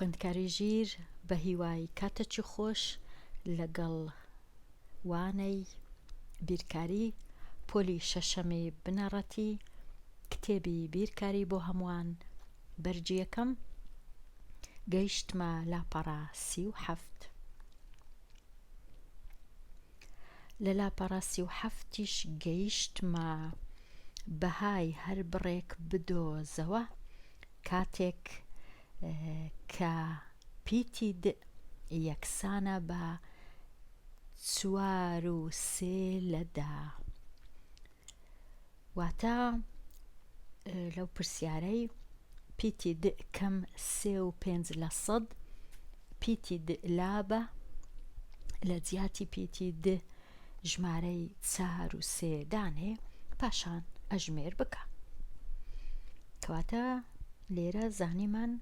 خوێندکاری ژیر بە هیوای کاتەکی خۆش لەگەڵ وانەی بیرکاری پۆلی شەشەمی بنەڕەتی کتێبی بیرکاری بۆ هەمووان بەرگی یەکەم گەیشتمە لاپەڕە 37. لە لاپەڕە 37یش گەیشتمە بەهای هەر بڕێک بدۆزەوە کاتێک کە پیتی د یەکسانە بە چوار و سێ لە دە. واتە لەو پرسیارەی پیتی د کەم سێ و پێنج لە سەد پیتی د لابە لە جیاتی پیتی د ژمارەی چار و سێ دانێ پاشان ئەژمێر بکە. کەواتە لێرە زانیمان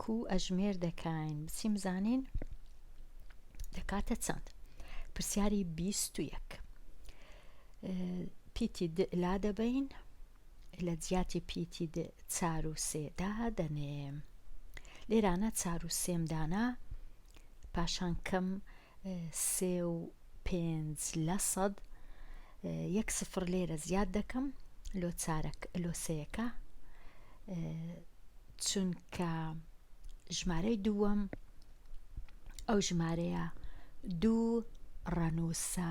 کو ئەژمێر دەکەین بچیم زانین دەکاتە چەند پرسیاری 21 پیتی د لا دەبەین لە جیاتی پیتی د چار و سێ دادەنێم لێرانە چار و سێم دانا پاشان کەم سێ و پێنج لە سەد یەک سفر لێرە زیاد دەکەم لۆ چارەک لۆ سێیەکە چونکە ژمارەی دووەم ئەو ژمارەیە دوو ڕەنووسە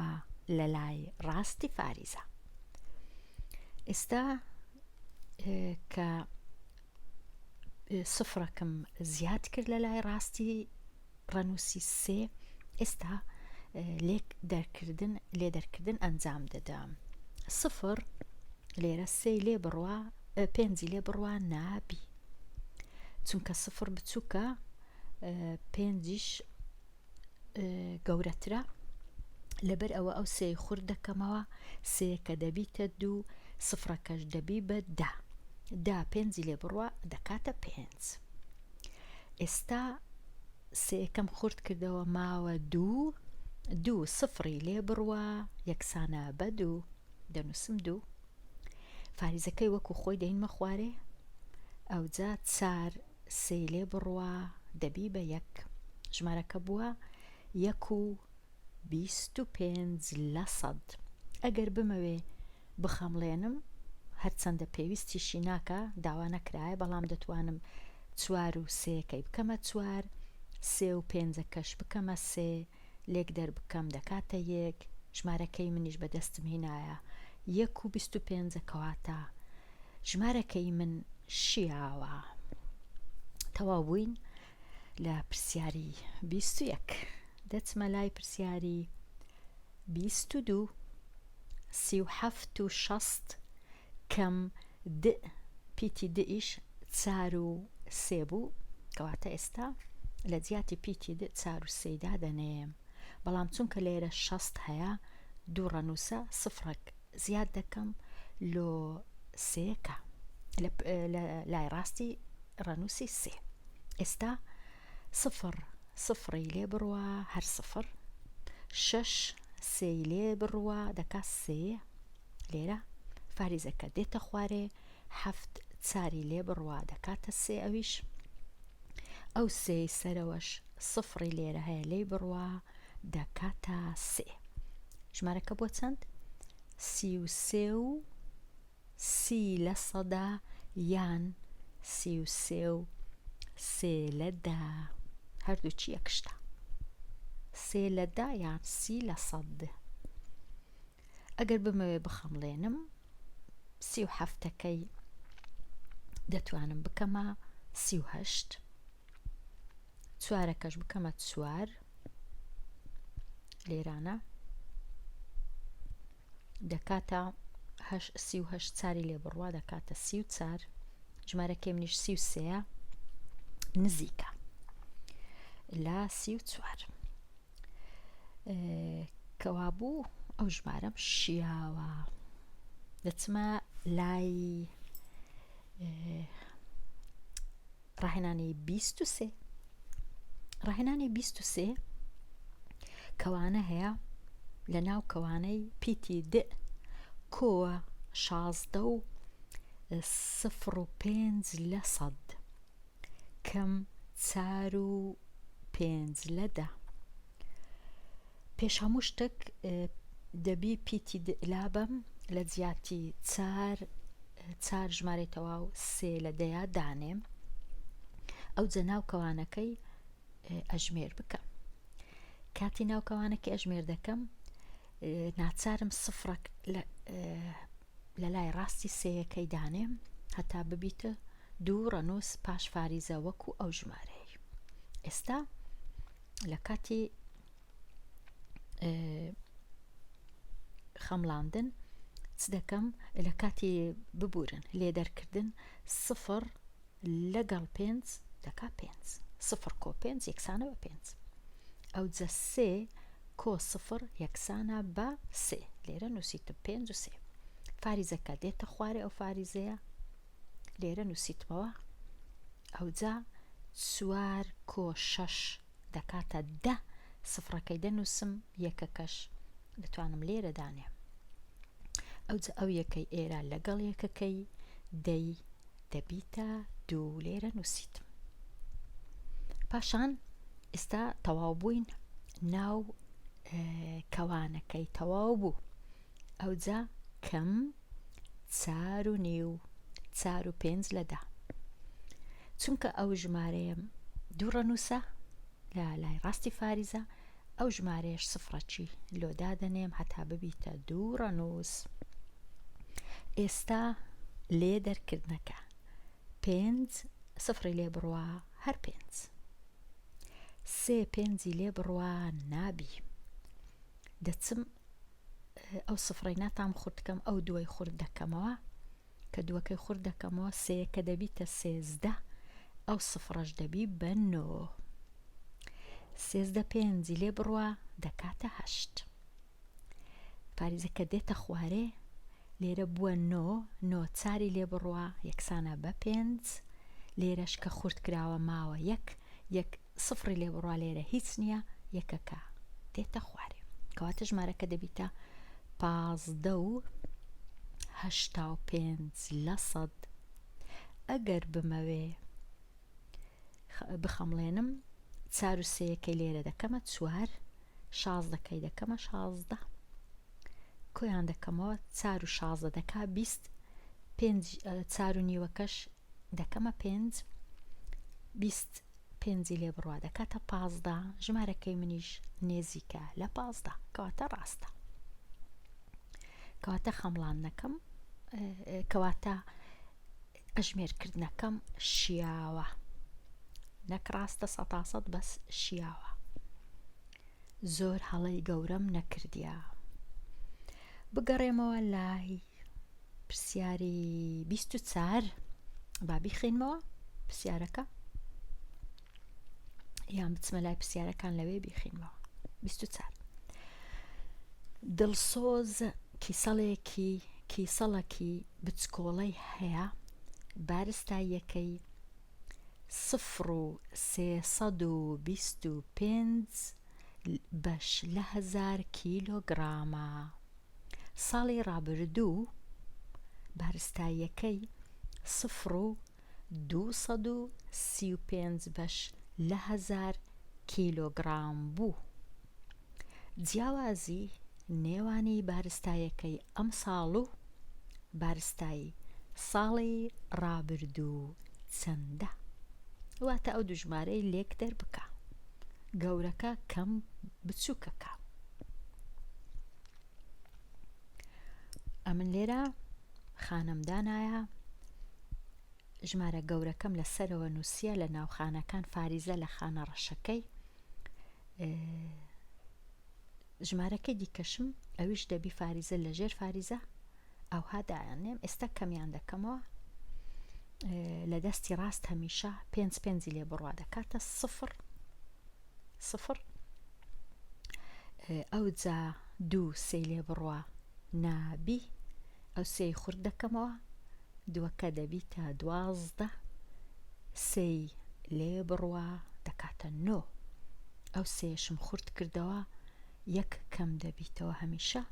لە لای ڕاستی فاریزە ئێستا کە سفرەکەم زیاد کرد لە لای ڕاستی ڕەنووسی سێ ئێستا لێک دەرکردن لێ دەرکردن ئەنجام دەدەم سفر لێرە سێی لێ بڕوا پێنجی لێ بڕوا نابی چونکە سفر بچووکە پێنجیش گەورەترە لەبەر ئەوە ئەو سێی خورد دەکەمەوە سێیەکە دەبیتە دوو سفرەکەش دەبی بە دە دا پێنجی لێ بڕوا دەکاتە پێنج ئێستا سێیەکەم خورد کردەوە ماوە دوو دوو سفری لێ بڕوا یەکسانە بە دوو دەنووسم دوو فاریزەکەی وەکو خۆی دەینمە خوارێ ئەوجا چار سێی لێ بڕوا دەبی بە یەک ژمارەکە بووە یەک و 25 لە سەد ئەگەر بمەوێ بخەمڵێنم هەرچەندە پێویستیشی ناکا داوا نەکرایە بەڵام دەتوانم چوار و سێیەکەی بکەمە چوار سێ و پێنجەکەش بکەمە سێ لێک دەربکەم دەکاتە یەک ژمارەکەی منیش بەدەستم هینایە یەک و 25 کەواتە ژمارەکەی من شیاوە تەواو بووین لە پرسیاری 21 دەچمە لای پرسیاری 22 37 و 60 کەم د پیتی د یش چار و سێ بوو کەواتە ئێستا لە جیاتی پیتی د چار و سێی دادەنێم بەڵام چونکە لێرە شەست هەیە دوو ڕەنووسە سفرەک زیاد دەکەم لۆ سێکە لە لای ڕاستی ڕەنووسی سێ ئێستا سفر سفری لێ بڕوا هەر سفر شەش سێی لێ بڕوا دەکا سێ لێرە فاریزەکە دێتە خوارێ حەفت چاری لێ بڕوا دەکاتە سێ ئەویش ئەو سێی سەرەوەش سفری لێرە هەیە لێی بڕوا دەکاتە سێ ژمارەکە بۆ چەند 33 و سی لە سەدا یان 33 و سێ لە دە هەردووکی یەک شتە سێ لە دە یان سی لە سەد ئەگەر بمەوێ بخەمڵێنم سی و حەفتەکەی دەتوانم بکەمە 38 چوارەکەش بکەمە چوار لێرانە دەکاتە 38 چاری لێ بڕوا دەکاتە 34 ژمارەکەی منیش 33 نزیکە لە 34 کەوابوو ئەو ژمارەم شیاوە دەچمە لای ڕاهێنانی 23 ڕاهێنانی 23 کەوانە هەیە لە ناو کەوانەی پیتی د کۆوە شازدە و سفر و پێنج لە سەد کەم. چار و پێنج لە دە. پێش هەموو شتێک دەبی پیتی لابەم لە جیاتی چار چار ژمارەی تەواو سێ لە دەیا دانێم ئەو جەناو کەوانەکەی ئەژمێر بکەم کاتی ناو کەوانەکەی ئەژمێر دەکەم ناچارم سفرەک لە لای ڕاستی سێیەکەی دانێم هەتا ببیتە دوو ڕەنووس پاش فاریزە وەکو ئەو ژمارەیە ئێستا لە کاتی خەمڵاندن چ دەکەم لە کاتی ببورن لێ دەرکردن سفر لەگەڵ پێنج دەکا پێنج سفر کۆ پێنج یەکسانە بە پێنج ئەوجە سێ کۆ سفر یەکسانە بە سێ لێرە نووسیتم پێنج و سێ فاریزەکە دێتە خوارێ ئەو فاریزەیە لێرە نووسیتمەوە ئەوجا چوار کۆ شەش دەکاتە دە سفرەکەی دەنووسم یەکەکەش دەتوانم لێرە دانێم ئەوجا ئەو یەکەی ئێرە لەگەڵ یەکەکەی دەی دەبیتە دوو لێرە نووسیتم پاشان ئێستا تەواو بووین ناو کەوانەکەی تەواو بوو ئەوجا کەم چار و نیو چار و پێنج لە دە چونکە ئەو ژمارەیەم دوو ڕەنووسە لە لای ڕاستی فاریزە ئەو ژمارەیەش سفرەکی لۆ دادەنێم هەتا ببیتە دوو ڕەنووس ئێستا لێ دەرکردنەکە پێنج سفری لێ بڕوا هەر پێنج سێ پێنجی لێ بڕوا نابی دەچم ئەو سفرەی ناتام خورد کەم ئەو دووەی خورد دەکەمەوە کە دووەکەی خورد دەکەمەوە سێیەکە دەبیتە سێزدە ئەو سفرەش دەبی بە نۆ سێزدە پێنجی لێ بڕوا دەکاتە هەشت پاریزەکە دێتە خوارێ لێرە بووە نۆ نۆ چاری لێ بڕوا یەکسانە بە پێنج لێرەش کە خورد کراوە ماوە یەک یەک سفری لێ بڕوا لێرە هیچ نییە یەکەکە دێتە خوارێ کەواتە ژمارەکە دەبیتە پازدە و هەشتا و پێنج لە سەد ئەگەر بمەوێ بخەمڵێنم چار و سێیەکەی لێرە دەکەمە چوار شازدەکەی دەکەمە شازدە کۆیان دەکەمەوە چار و شازدە دەکا بیست پێنج چار و نیوەکەش دەکەمە پێنج 20 پێنجی لێ بڕوا دەکاتە 15 ژمارەکەی منیش نێزیکە لە 15 کەواتە ڕاستە کەواتە خەمڵاندنەکەم کەواتە ئەژمێرکردنەکەم شیاوە نەک ڕاستە سەتاسەد بەس شیاوە زۆر هەڵەی گەورەم نەکردیا بگەڕێمەوە لای پرسیاری 24 با بیخینمەوە پرسیارەکە یان بچمە لای پرسیارەکان لەوێ بیخینمەوە 24 دڵسۆز کیسەڵێکی کیسەڵەکی بچکۆڵەی هەیە بارستاییەکەی سفر و 325 بەش لە هەزار کیلۆگرامە. ساڵی ڕابردوو بارستاییەکەی سفر و 235 بەش لە هەزار کیلۆگڕام بوو. جیاوازی نێوانی بارستایەکەی ئەمساڵ و بارستای ساڵی ڕابردوو چەندە؟ واتە ئەو دوو ژمارەی لێک دەربکە، گەورەکە کەم بچووکەکە. ئەمن لێرە خانەم دانایە ژمارە گەورەکەم لە سەرەوە نووسیە لە ناو خانەکان فاریزە لە خانە ڕەشەکەی ژمارەکەی دیکەشم ئەویش دەبی فاریزە لە ژێر فاریزە ئەوها دایانێم ئێستا کەمیان دەکەمەوە لە دەستی ڕاست هەمیشە پێنج پێنجی لێ بڕوا دەکاتە سفر سفر ئەوجا دوو سێی لێ بڕوا نابی ئەو سێی خورد دەکەمەوە دووەکە دەبیتە دوازدە سێی لێ بڕوا دەکاتە نۆ ئەو سێشم خورد کردەوە یەک کەم دەبیتەوە هەمیشە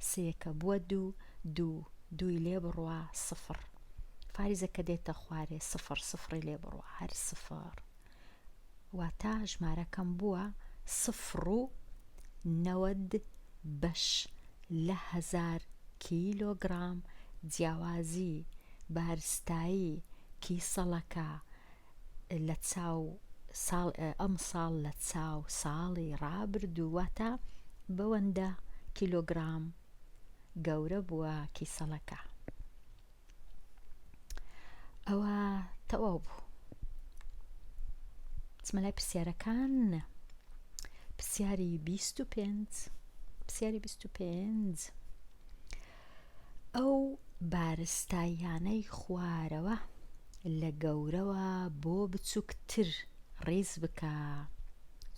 سێیەکە بووە دوو دوو دووی لێ بڕوا سفر فاریزەکە دێتە خوارێ سفر سفری لێ بڕوا هەر سفر. واتە ژمارەکەم بووە سفر و 90 بەش لە هەزار کیلۆگرام جیاوازی بارستایی کیسەڵەکە لە چاو ساڵ ئەمساڵ لە چاو ساڵی ڕابردوو واتە بەوەندە کیلۆگرام گەورە بووە کیسەڵەکە. ئەوە تەواو بوو چمە لای پرسیارەکان پرسیاری 25 پرسیاری 25 ئەو بارستاییانەی خوارەوە لە گەورەوە بۆ بچووکتر ڕیز بکە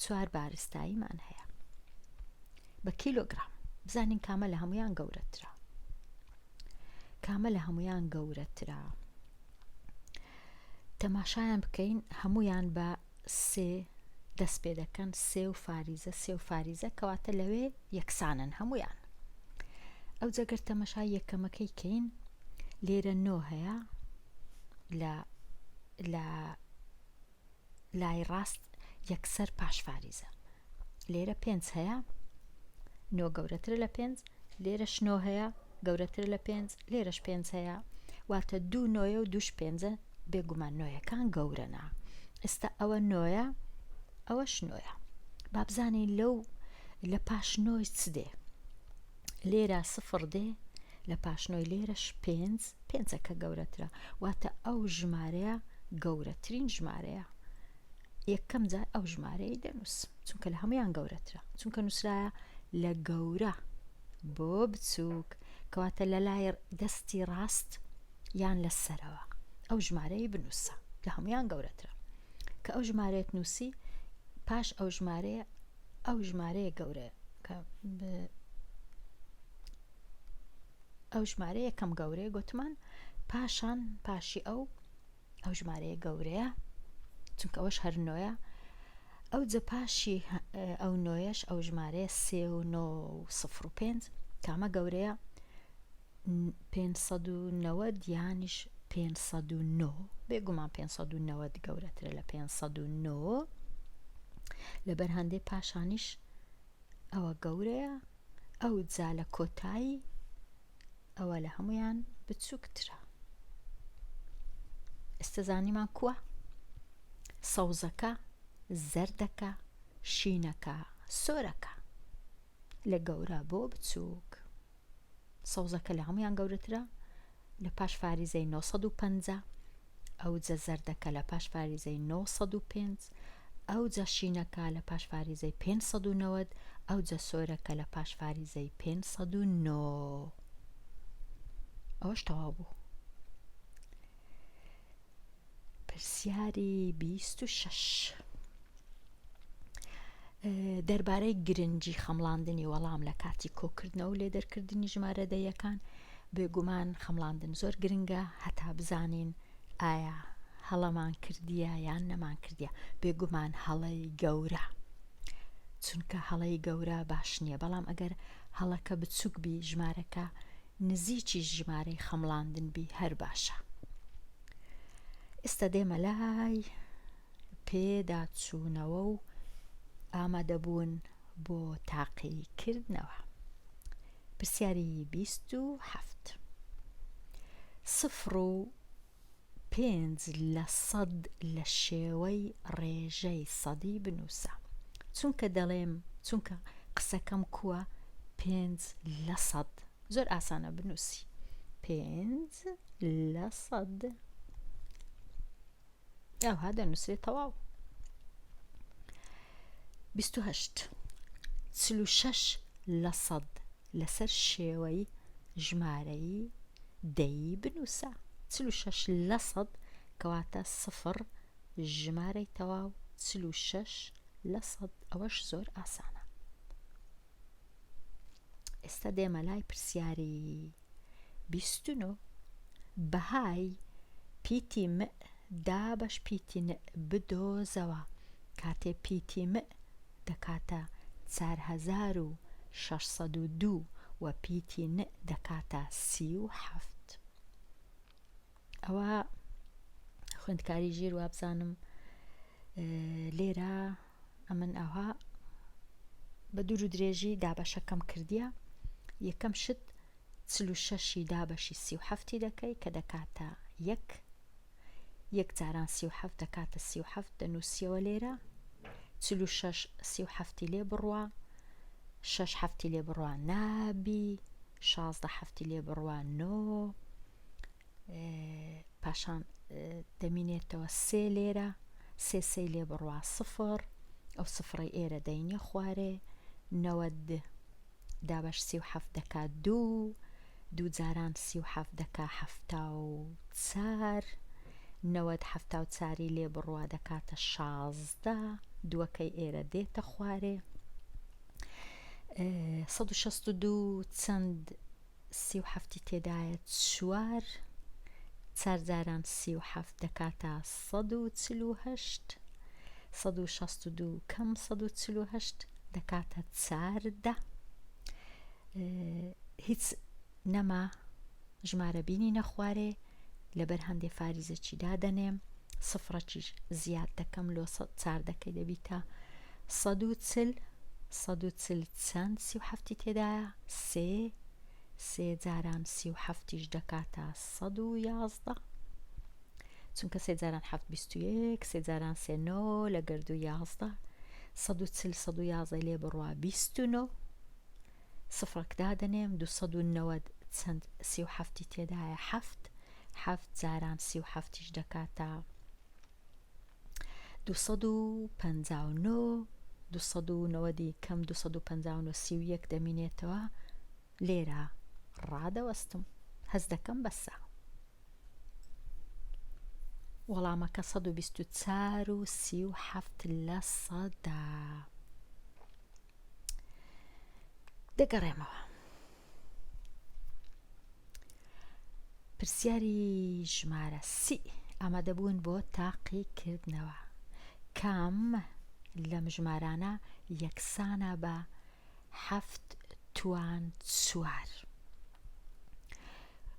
چوار بارستاییمان هەیە بە کیلۆگرام بزانین کامە لە هەمویان گەورەترە کامە لە هەمویان گەورەترە تەماشایان بکەین هەمویان بە سێ دەست پێ دەکەن سێ و فاریزە سێ و فاریزە کەواتە لەوێ یەکسانن هەمویان ئەو جەگەر تەمەشای یەکەمەکەی کەین لێرە نۆ هەیە لە لە لای ڕاست یەکسەر پاش فاریزە لێرە پێنج هەیە نۆ گەورەترە لە پێنج لێرەش نۆ هەیە گەورەترە لە پێنج لێرەش پێنج هەیە واتە دوو نۆیە و دووش پێنجە بێگومان نۆیەکان گەورەنا ئێستا ئەوە نۆیە ئەوەش نۆیە بابزانین لەو لە پاش نۆی چ دێ لێرە سفر دێ لە پاش نۆی لێرەش پێنج پێنجەکە گەورەترە واتە ئەو ژمارەیە گەورەترین ژمارەیە یەکەم جار ئەو ژمارەی دەنووسم چونکە لە هەمویان گەورەترە چونکە نووسرایە لە گەورە بۆ بچووک کەواتە لە لای دەستی ڕاست یان لە سەرەوە ئەو ژمارەی بنووسە لە هەمویان گەورەترە کە ئەو ژمارەیەت نووسی پاش ئەو ژمارەیە ئەو ژمارەیە گەورەیە کە ئەو ژمارەیە کەم گەورەیە گوتمان پاشان پاشی ئەو ئەو ژمارەیە گەورەیە چونکە ئەوەش هەر نۆیە ئەو جە پاشی ئەو نۆیەش ئەو ژمارەیە سێ و نۆ و سفر و پێنج کامە گەورەیە 590 یانیش 509 بێگومان 590 گەورەترە لە 509 لەبەر هەندێ پاشانیش ئەوە گەورەیە ئەو جا لە کۆتایی ئەوە لە هەمویان بچووکترە ئێستا زانیمان کووە سەوزەکە زەردەکە شینەکە سۆرەکە لە گەورە بۆ بچووک سەوزەکە لە هەمویان گەورەترە لە پاش فاریزەی 950 ئەوجە زەردەکە لە پاش فاریزەی 905 ئەوجە شینەکە لە پاش فاریزەی 590 ئەوجە سۆرەکە لە پاش فاریزەی 509 ئەوەش تەواو بوو. پرسیاری 26 دەربارەی گرنگی خەمڵاندنی وەڵام لە کاتی کۆکردنەوە و لێدەرکردنی ژمارە دەیەکان بێگومان خەمڵاندن زۆر گرنگە هەتا بزانین ئایا هەڵەمان کردیە یان نەمان کردیە بێگومان هەڵەی گەورە چونکە هەڵەی گەورە باش نییە بەڵام ئەگەر هەڵەکە بچوک بی ژمارەکە نزیکی ژمارەی خەمڵاندن بی هەر باشە ئێستا دێمە لای پێداچوونەوە و ئامادەبوون بۆ تاقیکردنەوە. پرسیاری 27 سفر و پێنج لە سەد لە شێوەی ڕێژەی سەدی بنووسە چونکە دەڵێم چونکە قسەکەم کووە پێنج لە سەد زۆر ئاسانە بنووسی پێنج لە سەد ئەوها دەنووسرێت تەواو 28 46 لە سەد لەسەر شێوەی ژمارەی دەیی بنووسە 46 لە سەد کەواتە سفر ژمارەی تەواو 46 لە سەد ئەوەش زۆر ئاسانە ئێستا دێمە لای پرسیاری 29 بەهای پیتی م دابەش پیتی ن بدۆزەوە کاتێ پیتی م دەکاتە 4602 و پیتی ن دەکاتە 37 ئەوە خوێندکاری ژیر وابزانم. لێرە ئەمن ئەوها بە دوور و درێژی دابەشەکەم کردیە یەکەم شت 46ی دابەشی 37ی دەکەی کە دەکاتە یەک یەک جاران 37 دەکاتە 37 دەنووسیەوە لێرە 46 37ی لێ بڕوا شەش هەفتی لێ بڕوا نابی 16 هەفتی لێ بڕوا نۆ پاشان دەمینێتەوە سێ لێرە سێ سێی لێ بڕوا سفر ئەو سفرەی ئێرە دەینە خوارێ 90 دابەش 37 دەکا دوو دوو جاران 37 دەکا هەفتا و چار نەوەد هەفتا و چاری لێ بڕوا دەکاتە شازدە دووەکەی ئێرە دێتە خوارێ 162 چەند 37 ی تێدایە چوار چار جاران 37 دەکاتە 148 162 کەم 148 دەکاتە چاردە هیچ نەما ژمارە بینی نەخوارێ لەبەر هەندێ فاریزەکی دادەنێم سفرەکیش زیاد دەکەم لۆ چاردەکەی دەبیتە 140 140 چەند 37 تێدایە سێ سێ جاران 37یش دەکاتە 111 چونکە سێ جاران حەفت 21 سێ جاران سێ نۆ لە گەردوو 11 140 111 لێ بڕوا 29 سفرەک دادەنێم 290 چەند 37 تێدایە حەفت حەفت جاران 37یش دەکاتە 259 290 کەم 259 31 دەمینێتەوە لێرە ڕادەوەستم هەست دەکەم بەسە وەڵامەکە 124 و 37 لە سەدا دەگەڕێمەوە پرسیاری ژمارە سی ئامادەبوون بۆ تاقیکردنەوە کام لەم ژمارانە یەکسانە بە حەفت توان چوار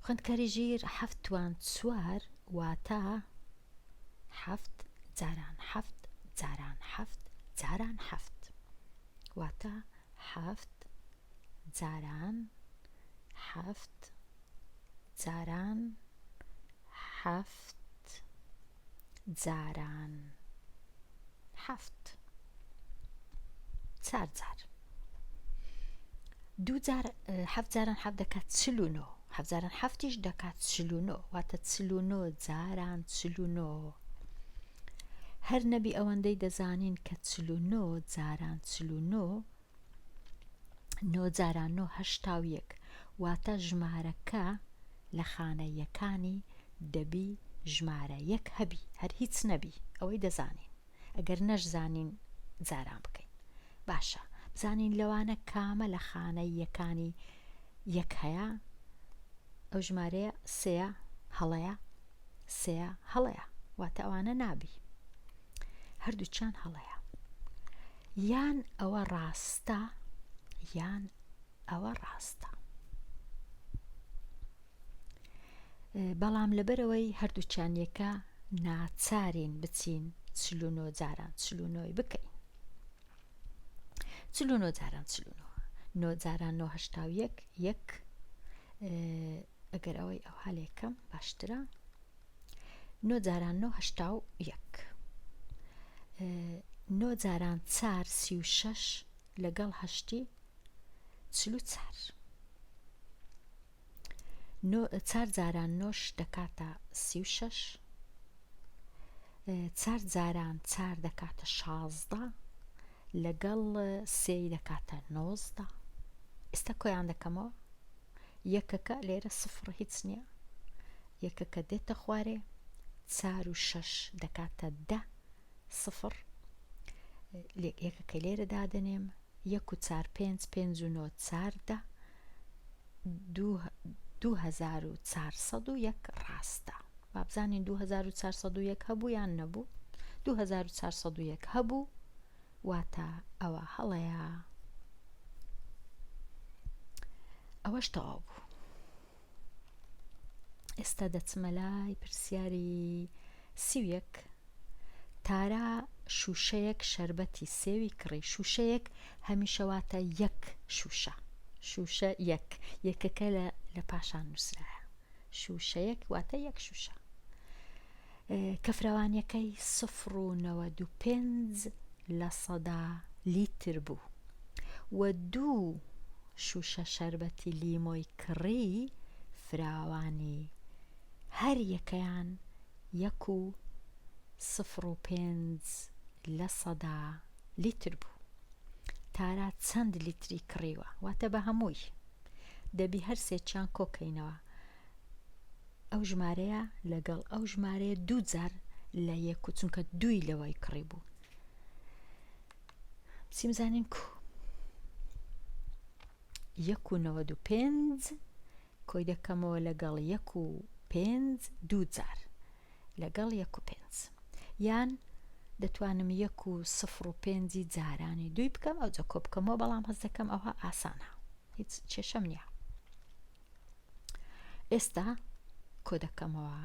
خوێندکاری ژیر حەفت توان چوار واتە حەفت جاران حەفت جاران حەفت جاران حەفت واتە حەفت جاران حەفت جاران حەفت جاران حەفت چار جار دوو جار حەفت جاران حەفت دەکات 49 حەفت جاران حەفتیش دەکات 49 واتە 49 جاران 49 هەر نەبی ئەوەندەی دەزانین کە 49 جاران 49 نۆ جاران نۆ 81 واتە ژمارەکە لە خانە یەکانی دەبی ژمارە یەک هەبی هەر هیچ نەبی ئەوەی دەزانین ئەگەر نەشزانین جاران بکەین باشە بزانین لەوانە کامە لە خانە یەکانی یەک هەیە ئەو ژمارەیە سێە هەڵەیە سێە هەڵەیە واتە ئەوانە نابی هەردووچیان هەڵەیە یان ئەوە ڕاستە یان ئەوە ڕاستە بەڵام لەبەرئەوەی هەردووکیان یەکە ناچارین بچین 49 جاران 49 بکەین 49 جاران 49 نۆ جاران نۆ هەشتا و یەک یەک ئەگەر ئەوەی ئەوها لێکەم باشترە نۆ جاران نۆ هەشتا و یەک نۆ جاران چار 36 لەگەڵ هەشتی 44 نۆ چار جاران نۆش دەکاتە 36 چار جاران چار دەکاتە 16 لەگەڵ سێی دەکاتە 19 ئێستا کۆیان دەکەمەوە یەکەکە لێرە سفر هیچ نییە یەکەکە دێتە خوارێ چار و شەش دەکاتە دە سفر یەکەکە لێرە دادەنێم یەک و چار پێنج پێنج و نۆ چاردە 2401 ڕاستە بابزانین 2401 هەبوو یان نەبوو 2401 هەبوو واتە ئەوە هەڵەیە ئەوەش تەواو بوو ئێستا دەچمە لای پرسیاری 31 تارا. شووشەیەک شەربەتی سێوی کڕی. شووشەیەک هەمیشە واتە یەک شووشە. شووشە یەک. یەکەکە لە لە پاشان نووسرایە. شووشەیەک واتە یەک شووشە. کە فراوانیەکەی سفر و 95 لە سەدا لیتر بوو و دوو شووشە شەربەتی لیمۆی کڕی فراوانی هەر یەکەیان یەک و سفر و پێنج لە سەدا لیتر بوو. تارا چەند لیتری کڕیوە؟ واتە بە هەمووی. دەبی هەر سێکیان کۆ کەینەوە. ئەو ژمارەیە لەگەڵ ئەو ژمارەیە دوو جار لە یەک و چونکە دووی لەوەی کڕی بوو. بچیم زانین کو یەک و 95 کۆی دەکەمەوە لەگەڵ یەک و پێنج دوو جار لەگەڵ یەک و پێنج یان دەتوانم یەک و سفر و پێنجی جارانی دووی بکەم ئەوجا کۆ بکەمەوە بەڵام هەست دەکەم ئەوها ئاسانە هیچ کێشەم نییە ئێستا کۆ دەکەمەوە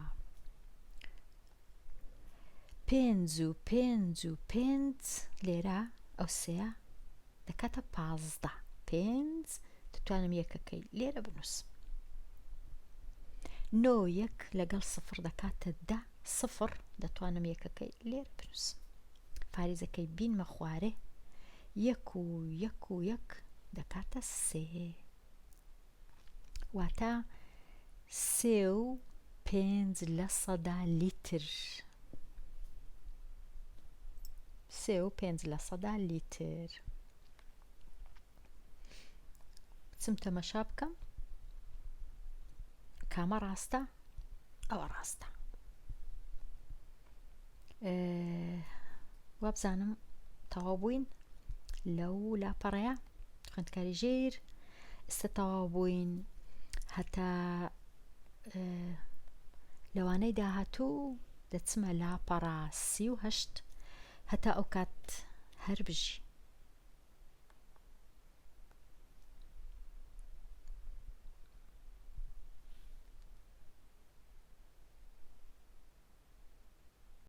پێنج و پێنج و پێنج لێرە ئەو سەیە دەکاتە 15 پێنج دەتوانم یەکەکەی لێرە بنووسم نۆ یەک لەگەڵ سفر دەکاتە دە سفر دەتوانم یەکەکەی لێرە بنووسم فاریزەکەی بینمە خوارێ یەک و یەک و یەک دەکاتە سێ واتە سێ و پێنج لە سەدا لیتر سێ و پێنج لە سەدا لیتر بچم تەمەشا بکەم کامە ڕاستە ئەوە ڕاستە وابزانم تەواو بووین لەو لاپەڕەیە خوێندکاری ژیر ئێستا تەواو بووین هەتا لەوانەی داهاتوو دەچمە لاپەڕە 38 هەتا ئەو کات هەر بژی.